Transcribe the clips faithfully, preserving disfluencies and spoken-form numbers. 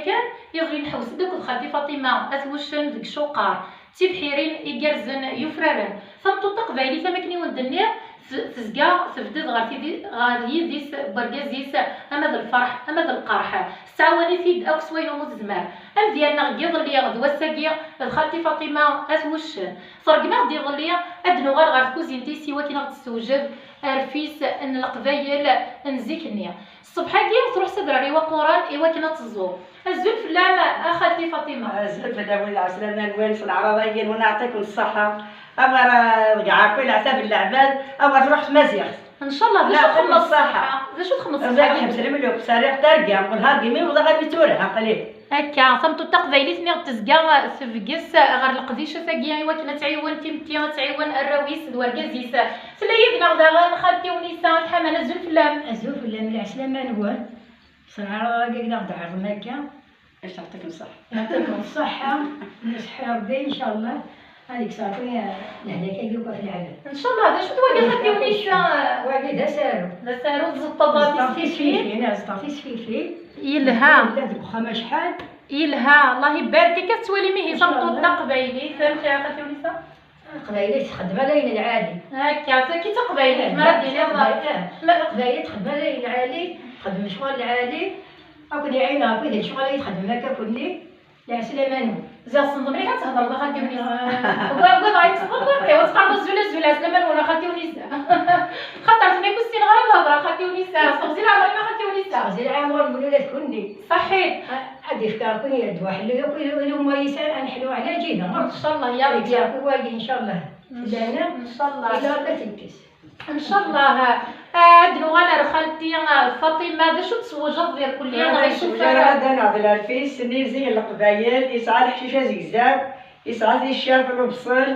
Kan, iḍelli nḥewwes-d akked xalti Faṭima At Wuccen deg Cuqar, d tibḥirin igerrzen yufraren. Tameṭṭut taqbaylit, am akken i wen-d-nniɣ, t-, tezga tebded ɣer tidi-, ɣer yidis n wergaz-is, ama d lferḥ, ama d lqerḥ. Tettɛawan-it-id akk s wayen umi tezmer. Amedya-nneɣ n yiḍelli d wass-agi d xalti Faṭima At Wuccen. Tṛeggem-aɣ-d iḍelli ad d-nuɣal ɣer tkuzint-is i wakken ad ɣ-d-tessewjed arfis n Leqbayel n zik-nni. Ṣṣbeḥ-agi tṛuḥ s adrar iwaquren i wakken ad teẓẓu. Azul fell-am a xalti Faṭima. Azul fell-awen, lɛeslama-nwen s leɛraḍ-agi-nwen, yeɛṭikum ṣṣeḥḥa. Awer, eh, ḍegɛeɣ akk leɛtab n leɛbad, awer tṛuḥ tmaziɣt. Ncallah, d acu txedmeḍ ṣṣeḥḥa? D acu txedmeḍ ṣṣeḥḥa? Ḥebs lemluk, sɛiɣ targa, welha rgimi wwḍeɣ armi tura, aql-i. Akka, tameṭṭut taqbaylit niɣ tezga tebges ɣer leqdicat-agi i wakken ad tɛiwen timetti, ad tɛiwen arraw-is d wergaz-is. Tella yid-neɣ daɣen xalti Unisa Tḥaman, azul fell-am. Azul fell-am, lɛeslama-nwen. Ṣṣeḥḥa-agi i d-aɣ-d-tɛerḍem akka. Ad yeɛṭikem ṣṣeḥḥa. Yeɛṭikum ṣṣeḥḥa. Nṣeḥḥi Rebbi, ncallah. Ad yekkes Rebbi lehlak-agi akk ɣef lɛibad. Ncallah, d acu-t wagi xalti Unisa? Wagi d asaru. D asaru, tzeṭṭeḍ tisfifin. Tisfifin, ad zeṭṭeɣ tisfifin. Yelha. Yella deg uxxam acḥal. Yelha, Allah ibarek. Akka tettwalim ihi tameṭṭut taqbaylit, amek a xalti Unisa? Taqbaylit txeddem ala ayen lɛali. Akka, tagi d taqbaylit, ma ad d-tiniḍ. Taqbaylit txeddem ala ayen lɛali, txeddem lecɣal lɛali, ad ken-iɛin Rebbi di lecɣal ay txeddmem akka kunni. Lɛeslama-nwen. Ziɣ tessneḍ mliḥ ad thedreḍ a xalti Unisa. Ugadeɣ ad teqreḍ azul, azul, lɛeslama-nwen a xalti Unisa. Xaṭer tenna-k ur ssineɣ ara ad hedreɣ a xalti Unisa. Seɣzi leɛmer-im a xalti Unisa. Seɣzi leɛmer-nwen ula d kunni. Ṣaḥit. Ad yefk Rebbi ddwa ḥellu yakk i, i luma yisa ad neḥlu ɛla ǧida. Ncallah ya Rebbi. Rebbi wagi ncallah. Lana ncallah. Ila Rebbi ad t-yekkes. Ncallah. Ad nuɣal ar xalti Faṭima, d acu tessewjdeḍ irkelli? Neɣ icufar? Ara ad d-aneɣ d larfis-nni zik n Leqbayel, yesɛa leḥcic azegzaw, yesɛa ticcert, lebṣel,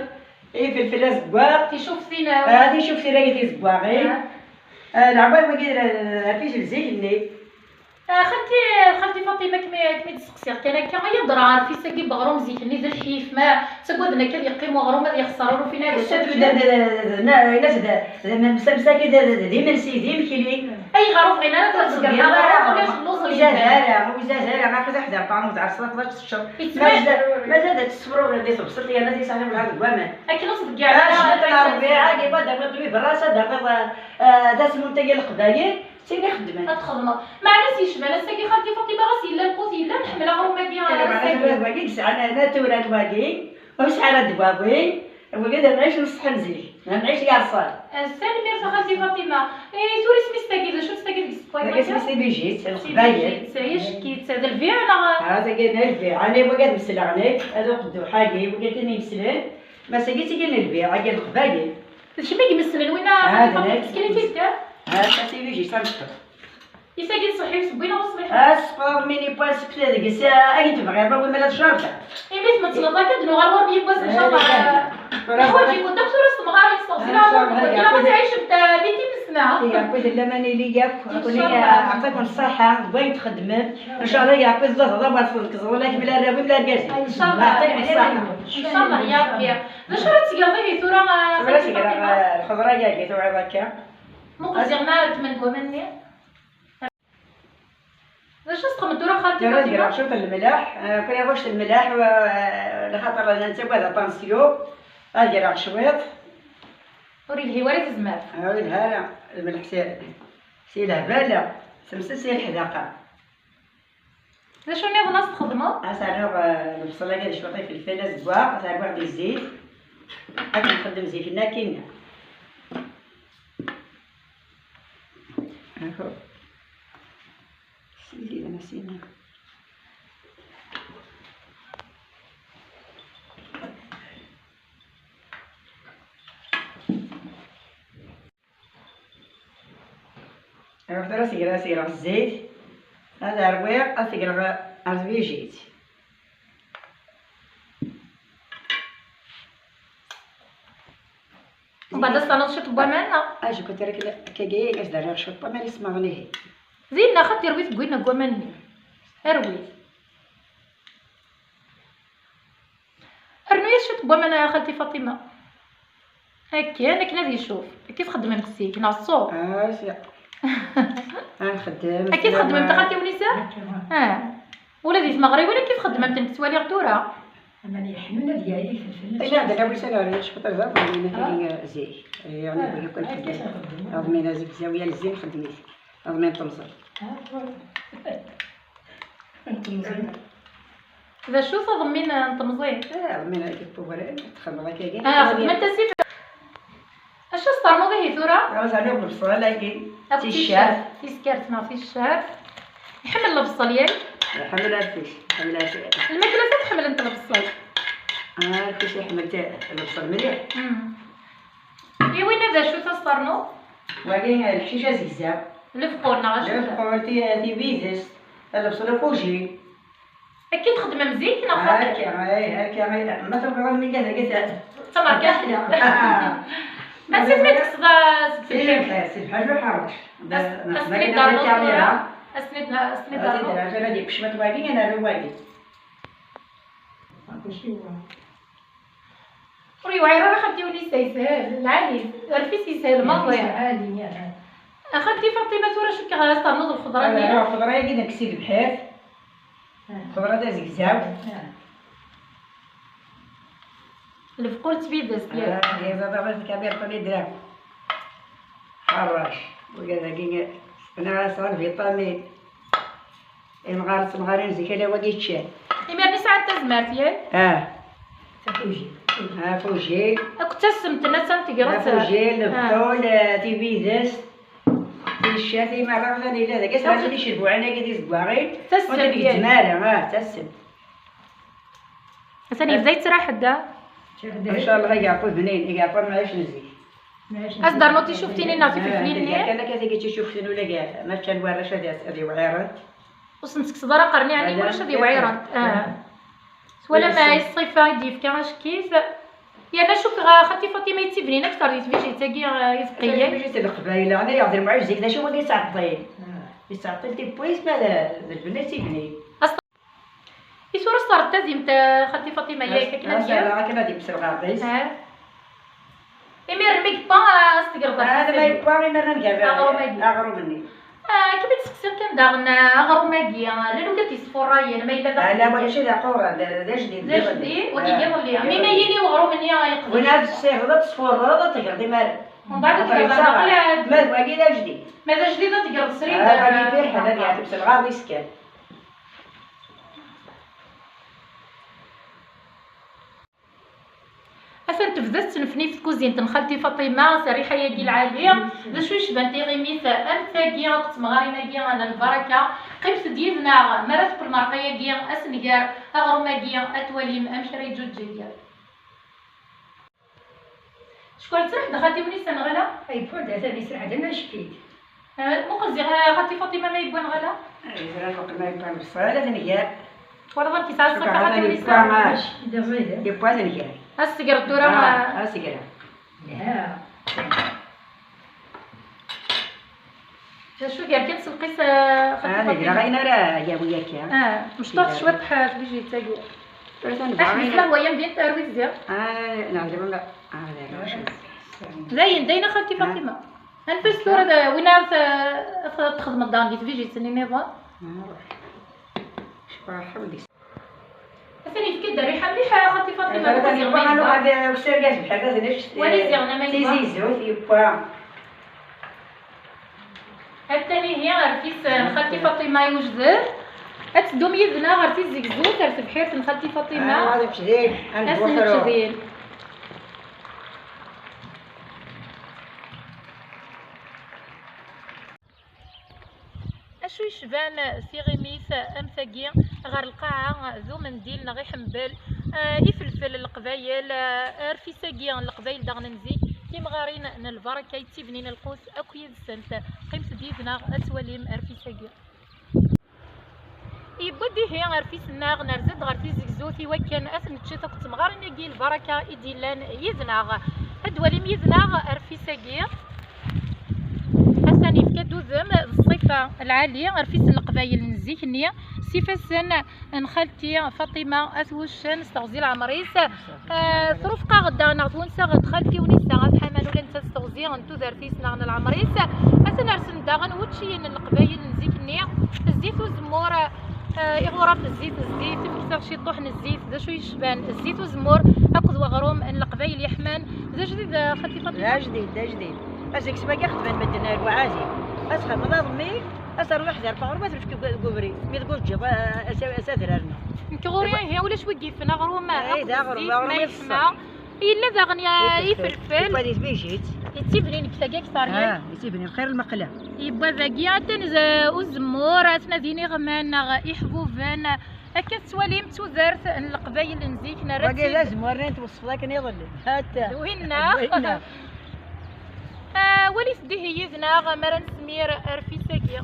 ifelfel azeggaɣ. Ticuftin. Ah, ticuftin-agi tizeggaɣin. Ah, leɛwad wagi d larfis n zik-nni. Ah, xalti, xalti Faṭima, kmi, kmi d-steqsiɣ kan akka, ay adra arfis-agi n weɣrum zik-nni d lḥif, ma ttaggaden akka ad yeqqim weɣrum ad yexṣer, ur ufin ara d acu ad ččen. D, d, d, d, d, d, d imensi, d imekli. Ayɣer ur bɣin ara ad ẓẓgen aɣrum, ulac lluẓ n yemma? Ur izad ara, ur izad ara, aql-i ḥdiɣ ṭanut, ɛerṣeɣ, aql-i teččeḍ. Mazal, mazal ad tessefrureḍ di tebṣelt yerna tisɛa wala deg waman. Akken ur tḍeggeɛ ara. Cwiṭ n Rebbi, agi, ma d-awiḍ wi berra, ad d-awiḍ, eh, eh, tasmumt-agi n Leqbayel. Tin ixeddmen. Ad txedmeḍ. Meɛna s yecban ass-agi xalti Faṭima, ɣas yella lqut yella, nḥemmel aɣrum-agi, ass-agi. Wagi yesɛan natura n wagi, ur yesɛi ara ddwawi, wagi d amɛic n ṣṣeḥ n zik, d amɛic yerṣan. Tanemmirt a xalti Faṭima. Eh, tura isem-is tagi, d acu-tt tagi deg tsekkayt? Tagi isem-is tibijit, leqbayel. Tibijit, yecki-tt, d lbiɛ neɣ? Ah, tagi d lbiɛ, ani wagi ad mesleɣ nekk, ad uqedduḥ-agi, wagi kan imeslen, ma s-agi d tigi n lbiɛ, agi n leqbayel. D kemm i imeslen winna, ah, xalti Faṭima, d nekk. Meskin i t-id-ter? Ah, tagi tibijit, tameṭṭut. Is-agi d ṣṣeḥḥi-w seg win ur ṣliḥ. Asfar mini pois kfta deg-s, ah, ayen tebɣiḍ, ma win ma la tecrabta. Imi tmettleḍ akka, ad d-nuɣal ɣur-m yiwwas, ncallah. Eh, tura neḥwaǧ-iken akk tura s temɣarin, s teɣzi, ncallah, ncallah, ad tɛicem, eh, di timmesna. Yeɛqub d laman ili yakk, ncallah. Ɛṭiken ṣṣaḥa deg wayen txeddmem. Ncallah Yeɛqub d aẓaḍ, awer tfeḍ ẓẓel akmel arraw-im d argaz-im. Ncallah. Ɛṭiken ṣṣaḥa. Ncallah ya Rebbi. D acu ara tgeḍ ihi tura, eh, tura ad segreɣ, eh, lxeḍra-agi tuɣiḍ akka. Muqel ziɣ ma ddmen-d waman-nni. D acu txedmeḍ tura xalti Faṭima? Tura ad greɣ cwiṭ n lemleḥ, eh, kra ɣuct n lemleḥ, eh, lxaṭer netta nettagad aṭansyu, ad greɣ cwiṭ. Ur yelhi wara i tezmert. Ah, ur yelhi ara, lmelḥ si, si lehbala, semses si leḥdaqa. D acu nniḍen ad s-txedmeḍ? Ad s-rreɣ, eh, lebṣel-agi d cwiṭ ifelfel azeggaɣ, ad s-rreɣ di zzit. Ad nxeddem zik-nni akkin. Aho. Sidi, a Sidi. Ruḥ tura segreɣ, segreɣ zzit. Ad rwiɣ, ad segreɣ ar tbijit. Mbeɛd ad s-ternuḍ cwiṭ n waman, neɣ? Ajku tura kagi, ad s-d-rriɣ cwiṭ n waman ismaɣen ihi. Dinna xaṭi rwit deg winna n waman-nni. Rwit. Rnu-yas cwiṭ n waman a xalti Faṭima. Akken, akken ad icuf. Akka i txeddmemt zik, neɣ ṣṣur? Ah, zik. Ah, nxeddem. Akka i txeddmemt a xalti Unisa? Akka. Ah. Di tmeɣriwin akka i txeddmemt, nekk ttwaliɣ tura. Aman yeḥmen ad yali ifelfel. Ay, la, d lawi sala, cwiṭ ad ẓer, zik. Ay, yani, ah, bɣi kan akka xeddmen. Aḍmin azegzaw, yal zzin xeddem-it. Aḍmin n temẓi. Ah, n temẓi. D acu-t aḍmin n temẓi? Ah, aḍmin n temẓi, txedmeḍ akka kan. Ah, xedment-as i Acu s-ternuḍ ihi tura? Ɣas ɛni lebṣel-agi, akked ticcert. Ticcert, tiskert neɣ ticcert. Iḥemmel lebṣel, yak? Iḥemmel arfic, iḥemmel arfic. Lmakla ta tḥemmlent lebṣel. Ah, arfic iḥemmel ti-, lebṣel mliḥ. Mm. I winna d acu ta s-ternuḍ? Wagi, lḥcic azegzaw. Lefqul neɣ acu? Lefqul, ti-, tibidest, lebṣel afujil. Akka i txeddmem zik, neɣ xaṭi? Akka, ay, akka, ay, ma tebɣiḍ mi gata, gata. D tamerkantit. Ass-a ad tekkseḍ, a, seg tebḥirt. Si tebḥirt, si tebḥirt uḥerrec. As-, nexdem akken ad ternuḍ tura, akken ad ternuḍ. Ad ternuḍ. Ad ternuḍ, ad yekcem wagi, ad nerr wagi. Ur yewɛir ara xaṭi Yunis, yeshel, lɛali, rfis yeshel maḍi. Rfis lɛali, ya. A xalti Faṭima, tura cukkeɣ ad ternuḍ lxeḍra-nni. Ad rnuɣ lxeḍra-agi deg si tebḥirt. Ah. Lxeḍra d azegzaw. Ah. Lefqul d tbidest, ya. Ah, ya, ẓaḍa ɣer lkabir ṭami dra. Ḥerrac. Wigad-agi, ana sɛan vitamine. Imɣar, temɣarin zik ala wagi ččan. Imir-nni sɛant tazmert, yak? Ah. Afujil. Afujil. Akked tassemt, nna-tt am tegreḍ. Afujil, ah, lefṭul, eh, tibidest, ticcert, imerra, atan yella dagi, sɛan icebbuɛen-agi d izeggaɣin. Tassemt, ur d-gezzem ara, ah, tassemt. Atan yebda yettraḥ-d, ah. Ncallah, igeɛṭu bnin, igeɛṭu mɛic n zik. Ad s-d-ternuḍ ticuftin-nni neɣ tiflflin-nni? Ah, kan akka tigi d ticuftin ula ga-, ma ččan warrac ad, ad iwɛirent. Ur sen-tekkseḍ ara aqerni, ɛni ulac ad iwɛirent. Ah. Twalam, ah, i ṣṣifa i d-yefka acekkif. Yerna cukkeɣ, ah, xalti Faṭima yettibnin akteṛ di tbijit-agi, ah, i teqqi. Tbijit n Leqbayel, ɛni yeɛdel mɛuj zik, d acu wagi yettɛeṭṭil? Ah. Yettɛeṭṭil tiwwit, ma d, d lbenna yettibnin. I tura s-terreḍ tazimt, a xalti Faṭima, yak akken ad, as-, yir? Akken ad yemsel ɣer-is. Ah. Imiren mi yewwa, a s-tegreḍ ɣer-s. Ah, ma yewwa, imiren ad nger aɣrum-agi. Aɣrum-nni. Ah, akken i d-seqsiɣ kan daɣen, ah, aɣrum-agi, ah, llan wigad yesfurrayen, ma yella d aɣrum. Ah, la, wagi mačči d aquran, d, d ajdid. D ajdid, wagi n yiḍelli. Ah. Mi ma yili uɣrum-nni, ah, yeqdec. Win ad tessirdeḍ, ad tesfurreḍ, ad tegreḍ imaren. Mbeɛd ad tegreḍ daxel ad. Ma d wagi d ajdid. Ma d ajdid ad tegreḍ srid. Ah, wagi, ah, firḥen, ad yeɛteb s lɣar wis kan. Atan tebda tettnefnif tkuzint n xalti Faṭima s rriḥa-agi lɛali. D acu yecban tiɣimit am tagi akked temɣarin-agi n lbaraka? Qqimet-d yid-neɣ mi ara teqqel merqa-agi, ad s-nger aɣrum-agi, ad twalim amek ara yeǧǧuǧǧeg. Ckwal ttraḥ-d xalti Wnisa neɣ ala? Ay, yewwa-d atan yesraḥ-d ama ajekkik. Ah, muqel ziɣ, ah, xalti Faṭima ma yewwa neɣ ala? Ay, ẓriɣ muqel ma yewwa, bṣel ad nger. Twalaḍ amek yesɛa ṣṣifa xalti Wnisa? Yewwa, ah. Yewwa ad nger. Ad s-tegreḍ tura, ah, ah, ad s-greɣ. Ya. D acu gar kan s lqis, ah, xalti Faṭima? Ah, ad greɣ ayen ara yawi akka. Ah, mecṭuḥ cwiṭ, ah, tbijit-agi. Tura tanebɣa. Aḥbis lehwa-yam din terwi ziɣ. Ah, neɛdem, ah, d ayen, d ayen a xalti Faṭima. Anef-as tura d win ara t-, t-, txedmeḍ daɣen di tbijit-nni nniḍen. Atan yefka-d rriḥa mliḥ, a xalti Faṭima. Atan yebɣa ad nuɣal d usargaz bḥal da, d nec-, wali ziɣen ama yebɣa. Tizizut yewwa. Atan ihi rfis n xalti Faṭima i wejder. Ad teddum yid-neɣ ɣer Tizi Wezzu, ar tebḥirt n xalti Faṭima. Ah, ad nečč din, ad nečč din. Acu yecban tiɣimit am tagi ɣer lqaɛa d umendil neɣ iḥembel, eh, ifelfel n Leqbayel, eh, rfis-agi n Leqbayel daɣen n zik, timɣarin n lbaraka yettibnin lqut akk yid-sent. Qqimet-d yid-neɣ ad twalim rfis-agi. Yewwi-d ihi rfis-nneɣ, nerza-d ɣer Tizi Wezzu i wakken ad t-neččet akked temɣarin-agi lbaraka i d-yellan yid-neɣ. Ad d-walim yid-neɣ rfis-agi. Atan yefka-d udem d ṣṣifa lɛali, rfis n Leqbayel n zik-nni, s ifassen n xalti Faṭima At Wuccen s teɣzi leɛmer-is. Eh, trufeq-aɣ-d neɣ twensa-ɣ-d xalti Wnisa At Ḥaman, ula netta s teɣzi n tudert-is neɣ n leɛmer-is. Atan rsen daɣen wuččiyen n Leqbayel n zik-nni, zzit uzemmur, Ah, iɣuraf zzit, zzit, mektaɣ ciṭuḥ n zzit, d acu yecban zzit uzemmur akked weɣrum n leqbayel yeḥman. D ajdid, ah, xalti Faṭima? D ajdid, d ajdid. Azekcem agi xedmen medden ar uɛazim. Ad txedmeḍ aḍemmi, ad terwiḥ d arfa ɣur-m, ad tefk deg ubrid. Mi deg ur teǧǧiḍ, ah, as-, as-, adrar-nneɣ. Nekk ɣur-i, ihi, ulac wi yifen aɣrum, eh, akked d aɣrum, zzit, aɣrum ma yeḥma. Yella daɣen ya-, ifelfel. Ifelfel. Yettibnin deg tagi akteṛ. Ah, yettibnin xir lmeqla. Yewwa dagi, atan z-, uzemmur, atna din iɣman neɣ iḥbuben. Akka tettwalim tudert n leqbayel n zik, nerra-tt-id. Wagi d azemmur-nni n tweṣfeḍ akken iḍelli. Hatta. D winna. D winna. Ah, walit-d ihi yid-neɣ mi ara nesmir arfis-agi.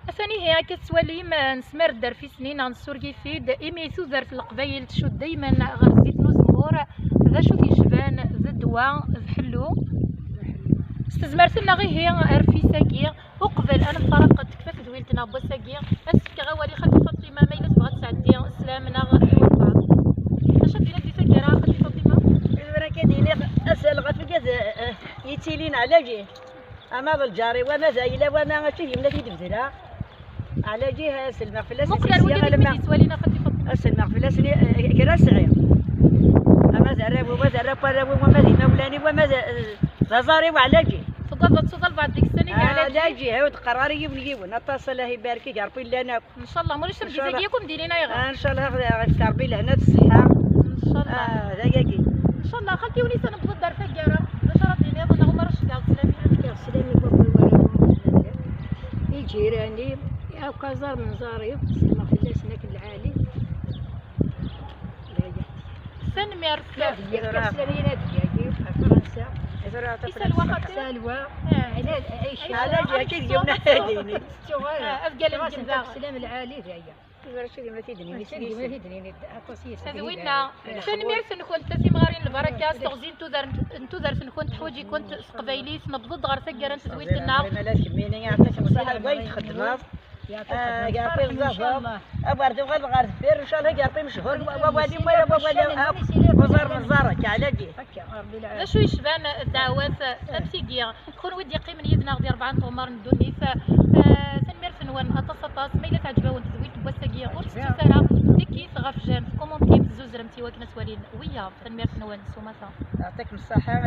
Atan ihi akka tettwalim, eh, nesmar-d arfis-nni neɣ nessureg-it-id, imi tudert n leqbayel tcudd daymen ɣer zzit n uzemmur, d acu t-yecban d ddwa, d ḥellu. S tezmert-nneɣ ihi arfis-agi, uqbel ad nefreq tekfa tedwilt-nneɣ n wass-agi, ad s-fkeɣ awal i xalti Faṭima ma yella tebɣa ad tesɛeddi sslam-nneɣ i walbeɛḍ. Acu ad d-tiniḍ di taggara, xalti Faṭima? Tura akka d-iniɣ asal ɣef lgaz, eh, eh, yettilin ɛlaǧi. Ama d lǧar-iw, ama d ayla-w, ama acu yemla t-id-bedleɣ. Ɛlaǧi, ad sellmeɣ fell-as. Muqel ar wigi deg mi d-yettwalin, a xalti Faṭima. Ad sellmeɣ fell-asen, eh, kra sɛiɣ. Ama d arraw-iw, ama d arraw n warraw-iw, ama d imawlan-iw, ama d, eh, d aẓar-iw ɛlaǧi. Tuggadeḍ ad tuḍalbeḍ deg-sen, ihi ɛlaǧi. Ɛlaǧi, ha, ur d-qqareɣ ara yiwen yiwen. Aṭas, Allah ibarek, ig Ṛebbi llan akk. Ncallah, ma ulac tamedyazt-agi yakk ur m-d-inin ayɣer. Ah, ncallah, ad, ad yefk Ṛebbi lehna d ṣṣeḥḥa. Ncallah. Ah, d ayagi. Ncallah, xalti Unisa, newweḍ-d ar taggara. D acu ara d-tiniḍ, neɣ uma ara tceggɛeḍ sslam-ik? Ad fkeɣ sslam-iw akk i warraw-iw, i lǧiran-iw, akk aẓar n ẓar-iw, sellmeɣ fell-asen akken lɛali. D aya. Tanemmirt. Ad fkeɣ sslam-iw ad d-yagi, ar Fransa. Isalwa xaṭi. Isalwa. Ah. Ɛlaǧi, akka d yiwen ad d-yini. Tettuɣ ara. Ah, ad ggalem deg lemdeɣ. Sslam lɛali, d aya. Tura acu d-yemla tidnin, aṭas yis-, aṭas yis-, ad winna. Tanemmirt-nkent a timɣarin n lbaraka, s teɣzi n tudert, n tudert-nkent, teḥwaǧ-ikent s teqbaylit. Newweḍ-d ɣer taggara n tedwilt-nneɣ. Ɣer imala kemmini, yeɛṭi-k ṣṣeḥḥa deg wayen txeddmeḍ. Ah, yeɛṭi-k ṣṣeḥḥa, ncallah. Awer d-uɣal ɣer deffir, ncallah, yeɛṭi mecḥur, wa-, wawal-im wala wawal akk, uẓar meẓẓar akka, ɛlaǧi. D acu yecban ddeɛwat am tigi? Kunwi d-yeqqimen yid-neɣ di rebɛa n tɣemmar n ddunit. Eh, tanemmirt-nwen aṭas, aṭas. Ma yella teɛǧeb-awen tedwilt n wass-agi, ur tettut ara tikkit ɣef jam, tkumuntim, tezzuzremt i wakken ad twalin wiyaḍ. Tanemmirt-nwen s umata. Yeɛṭikem ṣṣeḥḥa.